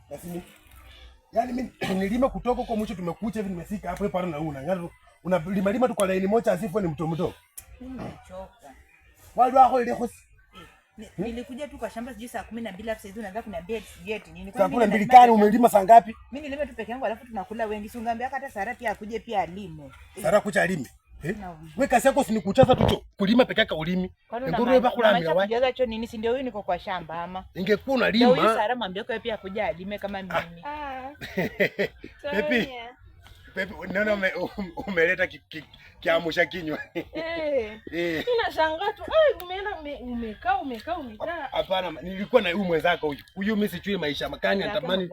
Lakini yaani mimi nilima kutoka huko mwisho tumekucha hivi nimefika hapo hapo na una. Ngalo unalima lima tu kwa laini moja asifu ni mto mto. Mimi nimechoka. Wali wako ile khosi. Nilikuja tu kwa shamba sijui saa 12 alafu saizi unaanza kuniambia sijui eti nini. Saa 12 kani umelima saa ngapi? Mimi nilime tu peke yangu alafu tunakula wengi. Si ungeambia hata Sara pia akuje pia alime. Sara kucha alime. Eh? Wewe kazi yako si ni kuchaza tu cho. Kulima peke yake ulimi. Nguru wewe kulamira wapi? Kujaza cho nini si ndio huyu niko kwa shamba ama? Ingekuwa unalima. Ndio huyu Sara mwambie kwa pia akuja alime kama mimi. Ah. Pepi. Pepi, naona umeleta kiamsha kinywa. Eh. Ninashangaa tu. Ai, umeenda umekaa umekaa umekaa. Hapana, nilikuwa na huyu mwenzako huyu. Huyu mimi sijui maisha makani anatamani.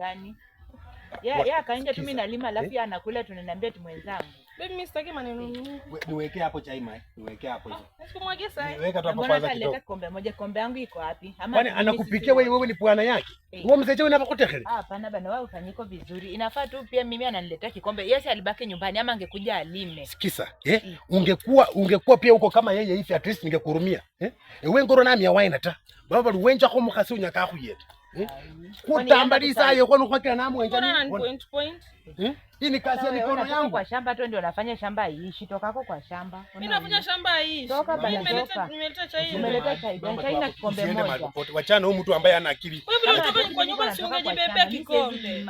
Ya kainja tu mimi nalima alafu yeye anakula tunaniambia tu mwenzangu. Baby mimi sitaki maneno mingi. Niwekee hapo chai mai. Niwekee hapo hizo. Sikumwagie sasa. Niweka tu hapo kwanza kidogo. Leta kombe moja, kombe yangu iko wapi? Ama kwani anakupikia wewe, wewe ni bwana yake? Wewe mzee wewe unapokutekele? Ah, hapana bana, wewe ufanyiko vizuri. Inafaa tu pia mimi ananiletea kikombe. Yes, alibaki nyumbani ama angekuja alime. Sikiza, eh? Ungekuwa pia huko kama yeye hivi at least ningekuhurumia. Eh? Wewe ngoro nami ya wine ta. Baba luwenja ko mukhasi unyaka khuyeta. Kutambalisa yo kono kwa kila namu enjani. Point point. Hii ni kazi ya mikono yangu. Kwa shamba tu ndio nafanya shamba haiishi. Tokako kwa shamba. Mimi nafanya shamba haiishi. Toka bana toka. Nimeleta chai. Nimeleta chai. Chai na kikombe moja. Wachana huyu mtu ambaye hana akili. Wewe bila kutoka kwa nyumba si ungejibebea kikombe.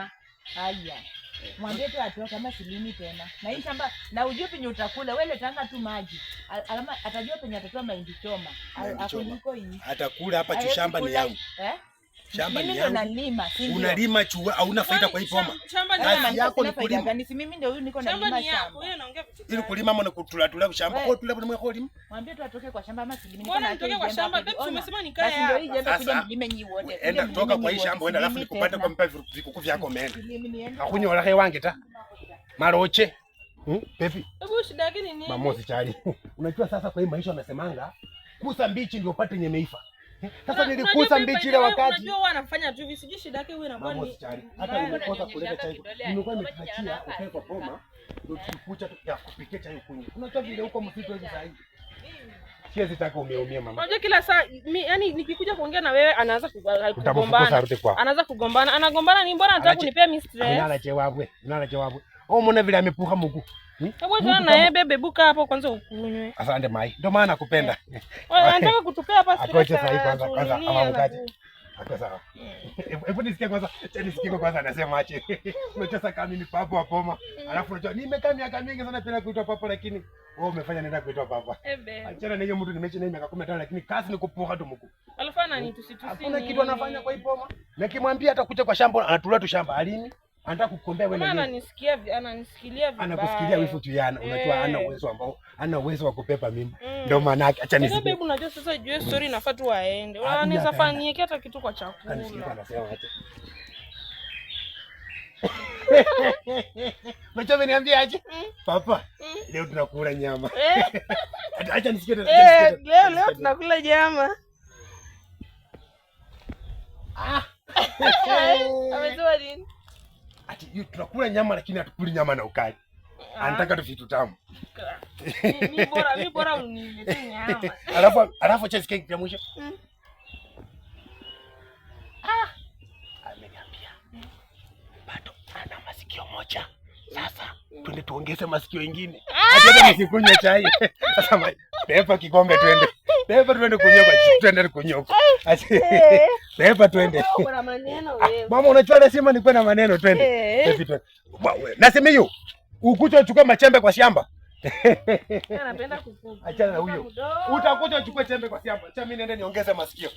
Haya. Mwambie tu atoke kama silimi tena. Na hii shamba na ujue penye utakula wewe letanga tu maji. Alama atajua penye atatoa mahindi choma. Akuliko hii. Atakula hapa chu shamba ni yangu. Eh? Shamba ni yangu. Nalima, si ndio? Unalima chua hauna faida kwa hii poma. Kazi yako ni kulima. Ni si mimi ndio huyu niko nalima shamba. Wewe unaongea vitu. Ili kulima ama kutula tula shamba. Kwa tula mwe kulima. Mwambie tu atoke kwa shamba ama silimi. Niko na nitoke kwa shamba. Babe umesema nikae hapa. Basi ndio hii jembe kuja nilime nyi wote. Enda kutoka kwa hii shamba uenda alafu nikupate kwa mpa vikuku vyako menda. Akunyola he wange ta. Maroche. Pepi. Hebu shida yake ni nini? Mamosi chali. Unajua sasa kwa hii maisha wanasemanga kusa mbichi ndio upate nyemeifa. Sasa nilikusa mbichi ile wakati. Unajua huwa anafanya tu hivi, sijui shida yake huwa inakuwa ni. Hata nimekosa kuleta chai. Nimekuwa nimetuachia ukae kwa poma ndio tukikucha ya kupikia chai ukunywe. Unajua vile huko msitu hivi sasa hivi. Siwezi taka umeumia mama. Unajua kila saa yani nikikuja kuongea na wewe anaanza kugombana. Anaanza kugombana. Anagombana ni mbona anataka kunipea mimi stress. Nala chewabwe. Nala chewabwe. Oh, mbona vile amepuka mguu. Hebu tuona na yeye bebe buka hapo kwanza ukunywe. Asante mai. Ndio maana nakupenda. Wewe anataka kutupea hapa stress. Akoche sasa kwanza kwanza ama mkate. Hapo sawa. Hebu nisikie kwanza, acha nisikie kwanza anasema aje. Unajua sasa kama mimi papo wa poma. Alafu unajua nimekaa miaka mingi sana bila kuitwa papo lakini wewe umefanya nenda kuitwa papa. Achana na hiyo mtu nimechi naye miaka 15 lakini kazi ni kupuka tu mkuu. Alafu ananitusitusi. Hakuna kitu anafanya kwa hii poma. Nikimwambia atakuja kwa shamba anatula tu shamba alimi. Anataka kukombea wewe na nini? Ananisikia, ananisikilia vibaya. Anakusikilia wivu tu yana. Unajua hana uwezo ambao, hana uwezo wa kupepa mimba. Ndio maana yake. Acha nisikie. Babe unajua sasa juu story inafaa tu waende. Anaweza fanyie hata kitu kwa chakula. Anisikia anasema acha. Unajua ameniambia aje? Papa, leo tunakula nyama. Acha nisikie tena. Leo tunakula nyama. Ah. Amesema nini? Ati tunakula nyama lakini hatukuli nyama na ukali. Anataka tu vitu tamu. Mimi bora uniletee nyama. Alafu chezi keki ya mwisho. Ah. Ameniambia. Bado ana masikio moja. Sasa twende tuongeze masikio mengine. Hata nisikunywe chai. Sasa pepa kikombe twende. Pepa twende kunywa kwa twende kunywa. Pepa twende. Kuna maneno wewe. Mama unajua nasema nikuwe na maneno twende. Pepa twende. Nasema hiyo. Ukuja uchukue machembe kwa shamba. Anapenda kukupa. Achana na huyo. Utakuja uchukue chembe kwa shamba. Acha mimi niende niongeze masikio.